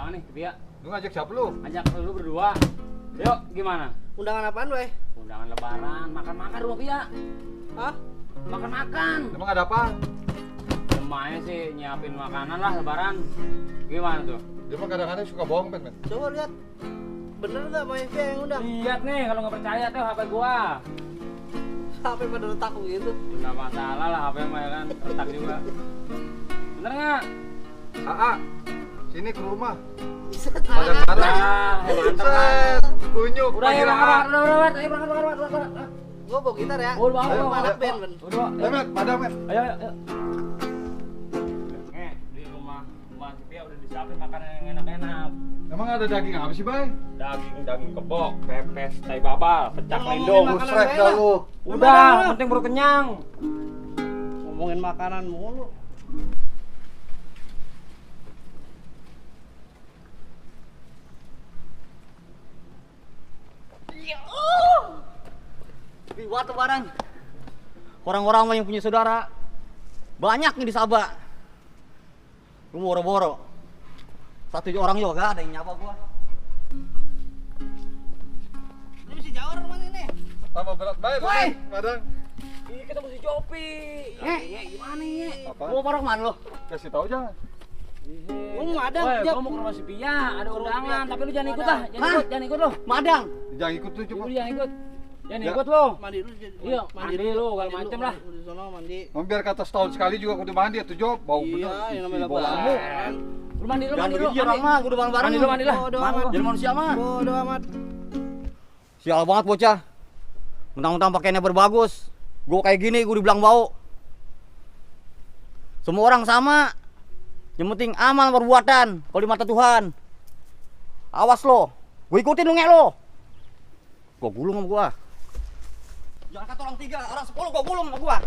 undangan nih, Pia. Lu ngajak siapa lu? Ajak lu berdua. Yuk, gimana? Undangan apaan, Weh? Undangan lebaran, makan-makan rumah Pia. Hah? Makan-makan. Emang ada apa? Semuanya sih nyiapin makanan lah lebaran. Gimana tuh? Dia mah kadang-kadang suka bohong, men. Coba lihat. Bener nggak Mas Fia yang undang? Lihat nih, kalau nggak percaya tuh HP gua. Sampai pada retak begitu. Nggak masalah lah HP mah ya kan, retak juga. Bener nggak? Aa, sini ke rumah. Set, Marah-marah. Mantap kan? Kunyuk. Udah ya, panggil berangkat, Aa. ayo berangkat. Gua bawa gitar ya. Udah, Ayo, Mana ayo. band, Ben? Udah, Ayo, Met, padam, Met. ayo. Di rumah Mas Pia udah disiapin makanan yang enak-enak. Emang ada daging apa sih, Bay? Daging kebok, pepes, tai babal, pecak Ngomongin lindung. makanan Busrek bae dah lah. lu. Udah, penting perut kenyang. Ngomongin makanan mulu. Riwat lebaran. Orang-orang yang punya saudara banyak nih di Sabah. Lu boro-boro. Satu orang juga ada yang nyapa gua. Ini masih jauh rumahnya nih. Sama berat, Bay. Woi. Padang. Ini kita mesti jopi. Gimana ya? Apa? Mau parok mana lo? Kasih tahu jangan. Gua mau ada. Woi, Jap. gua mau ke rumah si Pia, ada undangan, tapi lu jangan ikut Madang. lah, jangan ikut lo. Madang. Jangan ikut tuh, Lu coba. jangan ikut. Jangan Ya. ikut lo. Mandi dulu. Iya, mandi lu, segala macem lah. Udah di sono mandi. Mau biar kata setahun sekali juga kudu mandi tuh, Job. Bau bener. Iya, yang namanya Bau lebaran. kamu. Lu mandi lu, Jangan mandi lu. begitu orang mah, gua udah bareng-bareng. Mandi lu, mandi lah. Bodoh Mandi amat. lu. Jadi manusia mah. Bodoh amat. Sial banget bocah. Mentang-mentang pakaiannya berbagus. Gua kayak gini gua dibilang bau. Semua orang sama. Yang penting amal perbuatan kalau di mata Tuhan. Awas lo. Gua ikutin lu ngek lo. Gua gulung sama gua. Jangan kata orang 3, orang 10 gua gulung sama gua.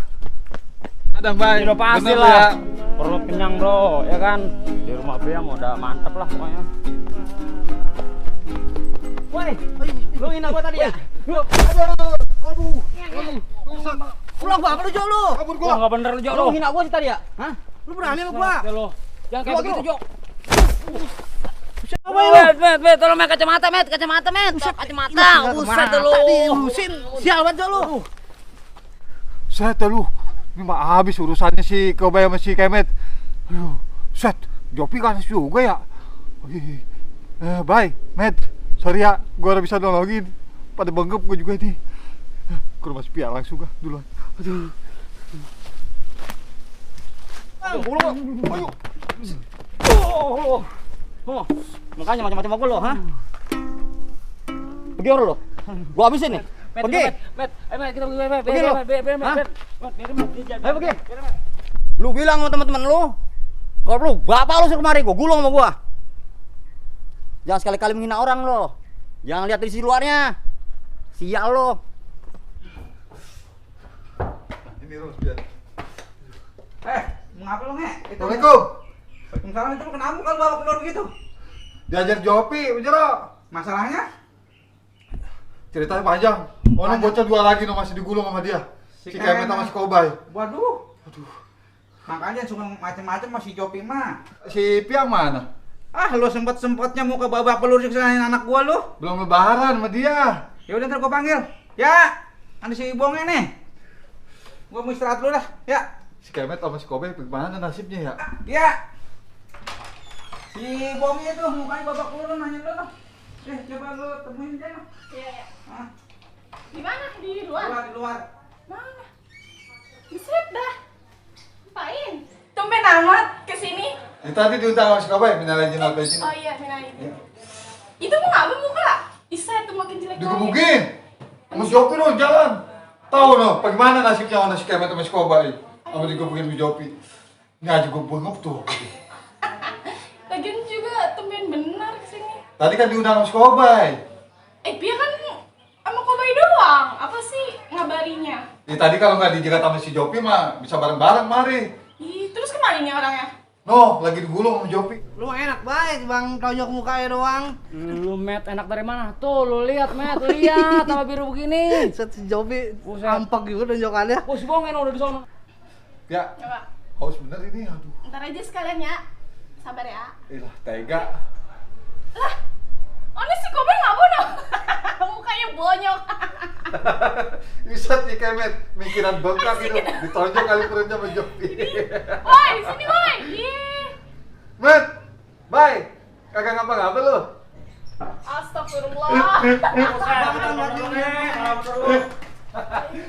Ada, Bay. Udah pasti Bener lah. ya. Perut kenyang bro, ya kan? Di rumah Pia mau udah mantep lah pokoknya. Woi, lu ngina gua tadi ya? Pulang gua, lu Jo lu. Kabur Wah, gua. nggak bener lu, Jo Lu lu. ngina gua sih tadi ya? Hah? Lu berani sama gua? Buset, lu. Jangan kayak Lu, begitu, lu. Jo. Siapa lu? Met, tolong Met, kacamata, Met. Kacamata. Buset lu. Diurusin. Sial banget Jo lu. Set lu. Ini mah habis urusannya si Kobay sama si Kemet. Aduh, set. Jopi kan juga ya. Wih. Bay, Met. Sorry ya, gua udah bisa nolongin. Pada benggep gua juga ini. Ke rumah si Pia langsung ah duluan. Aduh. Ayo. Oh, makanya macam-macam aku lo, hah? Pergi orang lo. Gua habisin nih. Pergi. Met, kita pergi, Met. Pergi lu. Biarin, Hah? Met. Biarin, Met. Ayo pergi. Lu bilang sama teman-teman lu, kalau lu bapak lu suruh kemari, gua gulung sama gua. Jangan sekali-kali menghina orang lo. Jangan lihat dari sisi luarnya. Sial lo. Ini Ros Pia. Mengapa lo, Nge? Assalamualaikum. Waalaikumsalam, itu kenapa kalau bawa keluar begitu? Diajar Jopi, Bujero. Masalahnya? Ceritanya panjang. Orang bocah dua lagi no masih digulung sama dia. Si Kemet sama si Kobay. Waduh. Makanya suka macam-macam masih Jopi mah. Si Pia mana? Ah, lu sempet-sempetnya mau ke babak pelur siksaan anak gua lu. Belum lebaran sama dia. Ya udah ntar gua panggil. Ya, ada si Bongnya nih. Gua mau istirahat dulu dah. Ya. Si Kemet sama si Kobay bagaimana nasibnya ya? Ya. Si Bongnya tuh mukanya babak pelur nanya lu noh. Coba lu temuin dia noh. Iya, ya. Ah, Di mana? Di luar? di luar. Mana? Buset dah. Ngapain? Tumben amat kesini. Tadi diundang sama si Kobay, minalain jenal bensin. Oh iya, Minain. Itu mau ngapa muka? Isa tuh makin jelek lagi. Digebukin. Sama si Jopi no, jalan. Tahu no, bagaimana nasibnya sama si Kemet sama si Kobay. Sama digebukin si Jopi. Ini aja gue bengok tuh. Lagian juga tumben benar kesini. Tadi kan diundang sama si Kobay. Dia kan sama Kobay doang. Apa sih ngabarinya? Tadi kalau nggak dijegat sama si Jopi mah bisa bareng-bareng mari. Ih, terus kemana nih orangnya? No, lagi digulung sama Jopi. Lu mah enak baik bang, tonjok mukanya doang. Lu Met enak dari mana? Tuh lu lihat Met, lihat sama biru begini. Set si Jopi Buset. ampak juga tonjokannya. Oh si Bongen udah di sana. Ya, Coba. haus bener ini, aduh. Ntar aja sekalian ya. Sabar ya. Ilah, tega. Oh, ini si Kobe ngabon dong. Mukanya bonyok. Bisa nih Kemet, mikiran bengkak itu. Ditonjok kali perutnya sama Jopi. Woi, sini woi. Ih. Met, bye. Kagak ngapa-ngapa lu. Astagfirullah.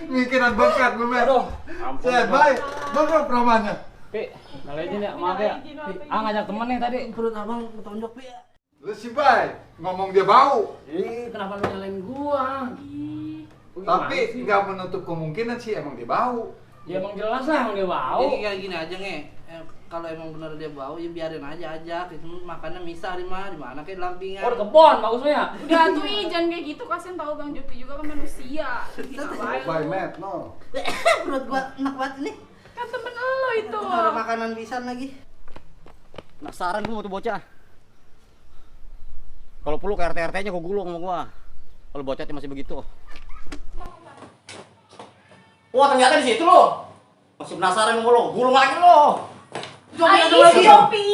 Mikiran bengkak lu, Met. Aduh, ampun. Set, bye. Bengkak perumahannya. Pi, nggak izin ya, maaf ya. Pi, ngajak temen nih tadi. Perut abang ketonjok Pi. Lu sih, bye. Ngomong dia bau. Ih, kenapa lu nyalain gua? Tapi nggak menutup kemungkinan sih emang dia bau. Ya emang jelas lah emang dia bau. Jadi kayak gini aja nge. Kalau emang bener dia bau ya biarin aja ajak. Itu makannya misah di mana kayak lampingan. Oh, di kebon bagusnya. Udah tuh ih, jangan kayak gitu, kasian tahu Bang Jopi juga kan manusia. Bye, Met. No. Perut gua enak banget ini. Kan temen lo itu. Ada makanan pisan lagi. Penasaran gua mau tuh bocah. Kalau perlu ke RT-RT-nya gua gulung sama gua. Kalau bocahnya masih begitu. Wah, ternyata di situ lo. Masih penasaran sama lo, gulung lagi lo. Ayo Jopi.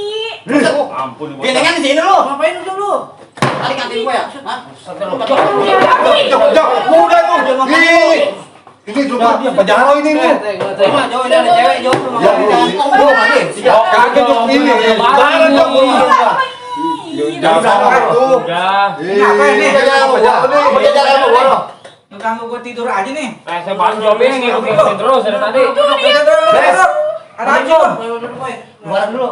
Ampun nih Gendongan di sini lo. Ngapain udah lu? Tadi kantin gua ya? Hah? Jok, udah tuh. Ini cuma bajaro ini lu. Jauh ini ada cewek jauh. Gulung lagi. Kagak Jok ini. Barang Jok. Jangan salah tuh. Udah. Apa ini? Mau jajan apa gua lo? Ngeganggu gua tidur aja nih. Saya Bang Jopi nih ngikutin terus dari tadi. Ada aja. Keluaran dulu.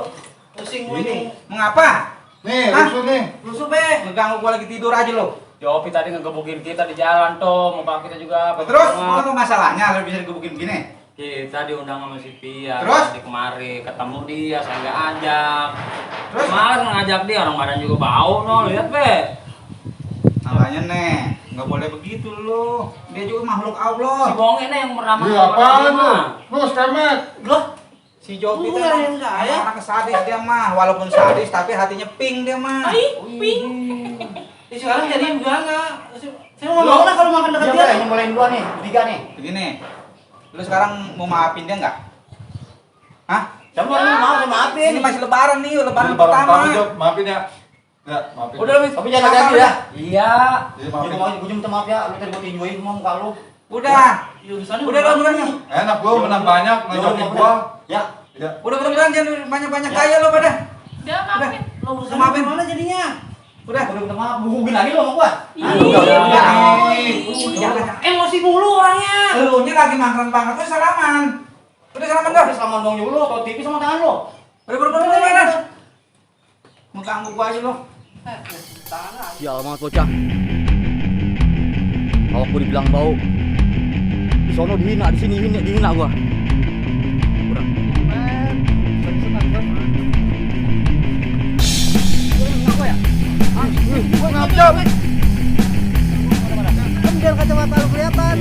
Pusing gua ini. Mengapa? Nih, Hah? rusuh nih. Rusuk be. Ngeganggu gua lagi tidur aja lo. Jopi tadi ngegebukin kita di jalan tuh, muka kita juga. Terus apa masalahnya lo bisa digebukin begini? Kita diundang sama si Pia. Terus? Tadi kemari ketemu dia, saya nggak ajak. Terus? Kemarin ngajak dia, orang badan juga bau no, lihat be. Namanya nih, nggak boleh begitu lo. Dia juga makhluk Si Allah. Bonge nih yang bernama. Iya, apaan lu? Nus, Kemet. Si Jopi Lu tuh nyalain saya? anak sadis dia mah, walaupun sadis tapi hatinya pink dia mah. Ai, pink. Sekarang jadi gimana? Saya mau ngomong kalau makan dekat dia. Ini mulai dua nih, tiga nih. Begini, lu sekarang mau maafin dia nggak? Hah? Kamu mau maafin? Ini masih lebaran nih, lebaran Ini barang pertama. kamu, Jok. Maafin ya. Ya, maafin. Udah lebih. Tapi jangan lagi ya. Iya. Jadi Gue maafin. mau minta maaf ya, lu tadi gua tinjuin semua muka lu. Udah. Udah udah. Enak gua menang banyak, ngajakin gua. Ya. Ya. Udah jangan banyak-banyak kaya lo pada. Udah maafin. Lo urusan Maafin. mana jadinya? Udah. Udah minta maaf, bukuin lagi lo sama gua. Jangan. Emosi mulu orangnya. Lu nya lagi mangkran-mangkran tuh salaman. Udah salaman dah. Selamat dong dulu, kalau TV sama tangan lo. Udah. Mau ganggu gua aja lo. Sial banget bocah. Awak gua dibilang bau. Di sono dihina, di sini dihina gua. Udah. Kan biar kacamata lu kelihatan.